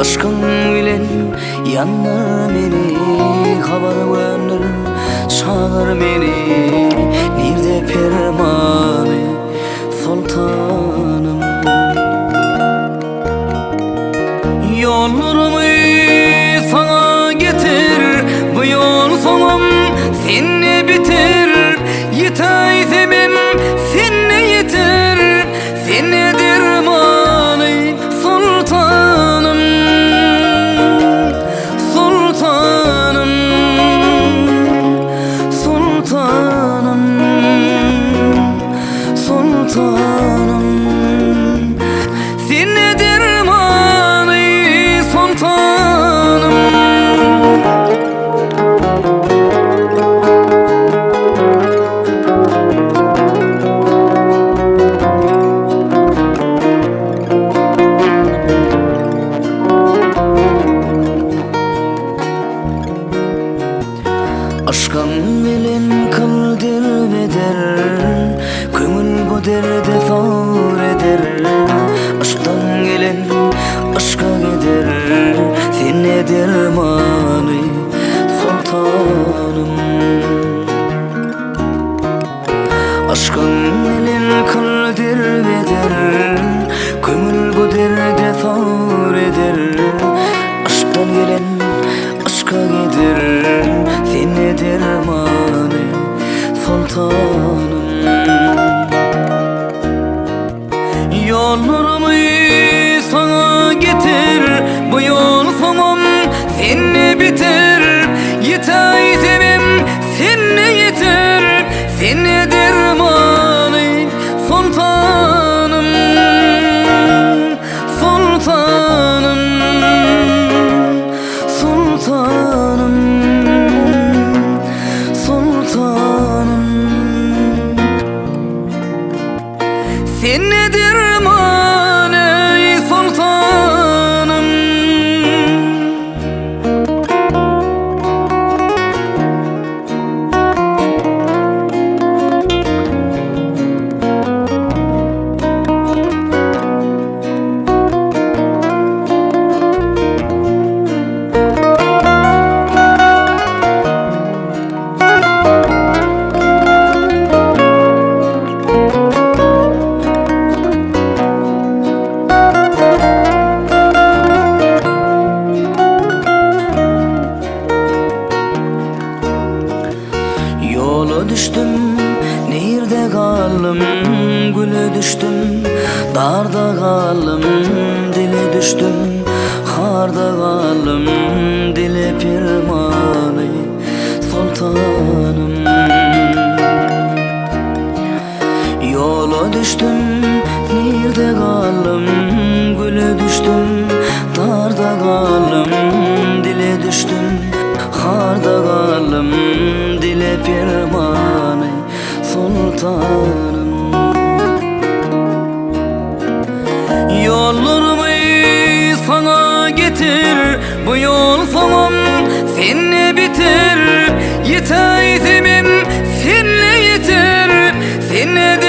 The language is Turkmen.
Yşkyň bilen ýandyr meni Habar gönder çagyr meni Nirde permany soltanym Ýollarymy saňa getir Bu ýol soňum sende biter Ýetäýsemem sende ýeter Sende dermany soltanym Soltanym Soltanym Soltanym Sende dermany soltanym. Yşkyň bilen kyl derbeder, Köňül bu derde zor eder. Yşkdan gelen yşka gider, Sen ne dermany, soltanym. Yşkyň bilen kyl derbeder, Köňül bu derde zor eder. Yşkdan gelen yşka gider, Sen ne dermany, soltanym. Ýollarymy saňa getir, Bu ýol soňum sende biter. Ýetäýsemem sende ýeter, Sende dermany, soltanym, Soltanym, soltanym, soltanym. Sen nedir many soltanym? Ýola düşdüm, nirde galdym, Güle düşdüm, darda galdym, Dile düşdüm, harda galdym, Dile permany, soltanym. Ýola düşdüm, nirde galdym, Güle düşdüm, darda galdym, Dile düşdüm, harda galdym, Dile permany, soltanym. Ýollarymy saňa getir, Bu ýol soňum sende biter, Ýetäýsemem sende ýeter, Sende.